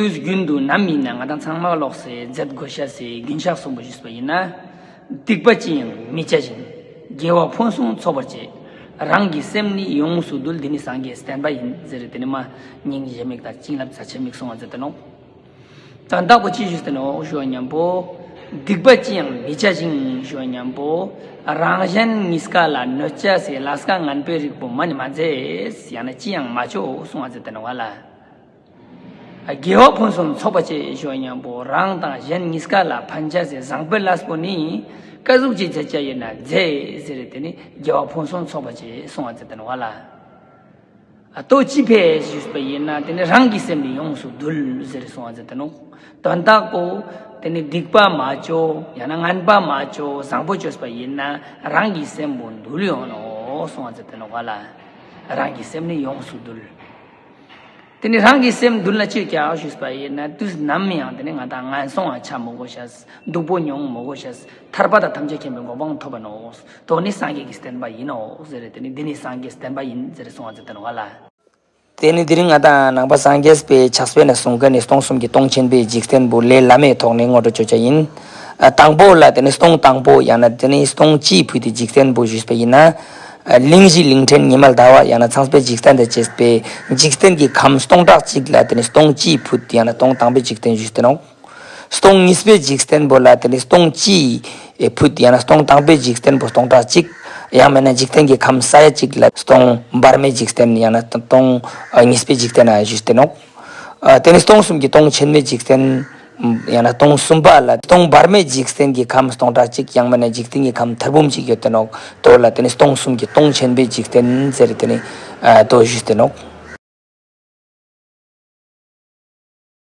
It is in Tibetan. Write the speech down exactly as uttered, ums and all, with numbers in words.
དུས་རྒྱུན་དུ་ནམ་ཡིན་ན་ང་དང་ཚང་མ་ལོགས་སེ་མཛད་དགོས་ཤ་སེ་རྒྱུན་ཆགས་གསུམ་པོ་ཞུས་པ་ཡིན་ན། སྡིག་པ་ཅི་ཡང་མི་བྱ་ཞིང་། དགེ་བ་ཕུན་སུམ་ཚོགས་པར་བྱེད། རང་གི་སེམས་ནི་ཡོངས་སུ་འདུལ། འདི་ནི་སངས་རྒྱས་བསྟན་པ་ཡིན་ཟེར་དེ་ནི་མ་སྙིང་རྗེ་མིག་དང་བྱིན་རླབས་རྩ་ཆེ་མིག་གསུང་བ་མཛད་དེ་ནོ། དོན་དག་པོ་ཅི་ཞུས་ཏེ་ནོ་ཞུ་བ་མཉམ་པོ། སྡིག་པ་ཅི་ཡང་མི་བྱ་ཞིང་ཞུ་བ་མཉམ་པོ། རང་གཞན་གཉིས་ཀ་ལ་གནོད་བྱ་སའི་ལས་ཀ་ངན་པའི་རིགས་པོ་མ་ནི་མ་མཛད། ཡང་ན་ཅི་ཡང་མ་བྱོ་གསུང་བ་མཛད་དེ་ནོ་བ་ལ། དགེ་བ་ཕུན་སུམ་ཚོགས་པ་བྱེད་ཞུ་བ་མཉམ་པོ་རང་དང་གཞན་གཉིས་ཀ་ལ་ཕན་བྱ་སའི་བཟང་པོའི་ལས་པོ་ནི་ཀ་ཟུག་ཅིག་མཛད་བྱ་ཡིན་ན་མཛད་ཟེར་དེ་ནི་དགེ་བ་ཕུན་སུམ་ཚོགས་པ་བྱེད་གསུང་བ་མཛད་དེ་ནོ་བ་ལ། ལྟོ་ཅི་ཕལ་ཞུས་པ་ཡིན་ན་དེ་ནི་རང་གི་སེམས་ནི་ཡོངས་སུ་འདུལ་ཟེར་གསུང་བ་མཛད་དེ་ནོ། དོན་དག་པོ་དེ་ནི་སྡིག་པ་མ་བྱོ་ཡང་ན་ངན་པ་མ་བྱོ་བཟང་པོ་བྱོས་པ་ཡིན་ན་རང་གི་སེམས་པོ་འདུལ་ཡོང་ནོ་གསུང་བ་མཛད་དེ་ནོ་བ་ལ། རང་གི་སེམས་ནི་ཡོངས་སུ་འདུལ། དེ་ནི་རང་གི་སེམས་འདུལ་ན་ཅི་བྱ་ཞུས་པ་ཡིན་ན་དུས་ནམ་ཡང་དེ་ནི་ང་དང་ངན་སོང་ང་ཆ་མི་དགོས་ཤ། སྡུག་པོ་མྱོང་མི་དགོས་ཤ། ཐར་པ་དང་ཐམས་ཅད་མཁྱེན་པའི་གོ་འཕང་ཐོབ་པ་ནོ། དོ་ནི་སངས་རྒྱས་ཀྱི་བསྟན་པ་ཡིན་ནོ་ཟེར་དེ་ནི་འདི་ནི་སངས་རྒྱས་བསྟན་པ་ཡིན་ཟེར་གསུང་བ་མཛད་དེ་ནོ་བ་ལ། དེ་ནི་དེ་རིང་ང་དང་ནང་པ་སངས་རྒྱས་པའི་ཕྱག་དཔེ་ནས་གསུང་མཁན་ནི་སྟོང་གསུམ་གྱི་སྟོང་ཆེན་པོའི་འཇིག་རྟེན་པོ་ལས་བླ་མེད་ཐོག་ནས་ངོ་སྤྲོད་བྱོས་བྱ་ཡིན། ཨ་དང་པོ་ལ་དེ་ནི་སྟོང་དང་པོ་ཡང་ན་དེ་ནི་སྟོང་གཅིག་ཕུད་དེ་འཇིག་རྟེན་པོ་ཞུས་པ་ཡིན་ན། ཨ་གླིང་བཞི་གླིང་ཕྲན་ཉི་མ་ཟླ་བ་ཡང་ན་ཚངས་པའི་འཇིག་རྟེན་དང་བཅས་པའི་འཇིག་རྟེན་གྱི་ཁམས་སྟོང་ཕྲག་གཅིག་ལ་དེ་ནི་སྟོང་གཅིག་ཕུད་ཡང་ན་སྟོང་དང་པོའི་འཇིག་རྟེན་ཞུས་ཏེ་ནོ། སྟོང་གཉིས་པའི་འཇིག་རྟེན་པོ་ལ་དེ་ནི་སྟོང་གཅིག་ཕུད་ཡང་ན་སྟོང་དང་པོའི་འཇིག་རྟེན་པོ་སྟོང་ཕྲག་གཅིག་ཡང་མིན་ན་འཇིག་རྟེན་གྱི་ཁམས་ས་ཡ་གཅིག་ལ་སྟོང་བར་མའི་འཇིག་རྟེན་ཡང་ན་སྟོང་གཉིས་པའི་འཇིག་རྟེན་ཞུས་ཏེ་ནོ། ཨ་དེ་ནི་སྟོང་གསུམ་གྱི་སྟོང་ཆེན་མོའི་འཇིག་རྟེན། ཡང་ན་སྟོང་གསུམ་པ་ལ་སྟོང་བར་མའི་འཇིག་རྟེན་གྱི་ཁམས་སྟོང་ཕྲག་གཅིག་ཡང་མིན་ན་འཇིག་རྟེན་གྱི་ཁམས་ཐེར་འབུམ་གཅིག་ཡོད་དེ་ནོ། དོ་ལ་དེ་ནི་སྟོང་གསུམ་གྱི་སྟོང་ཆེན་པོའི་འཇིག་རྟེན་ཟེར་དེ་ནི་ཨ་དོ་ཞུས་ཏེ་ནོ།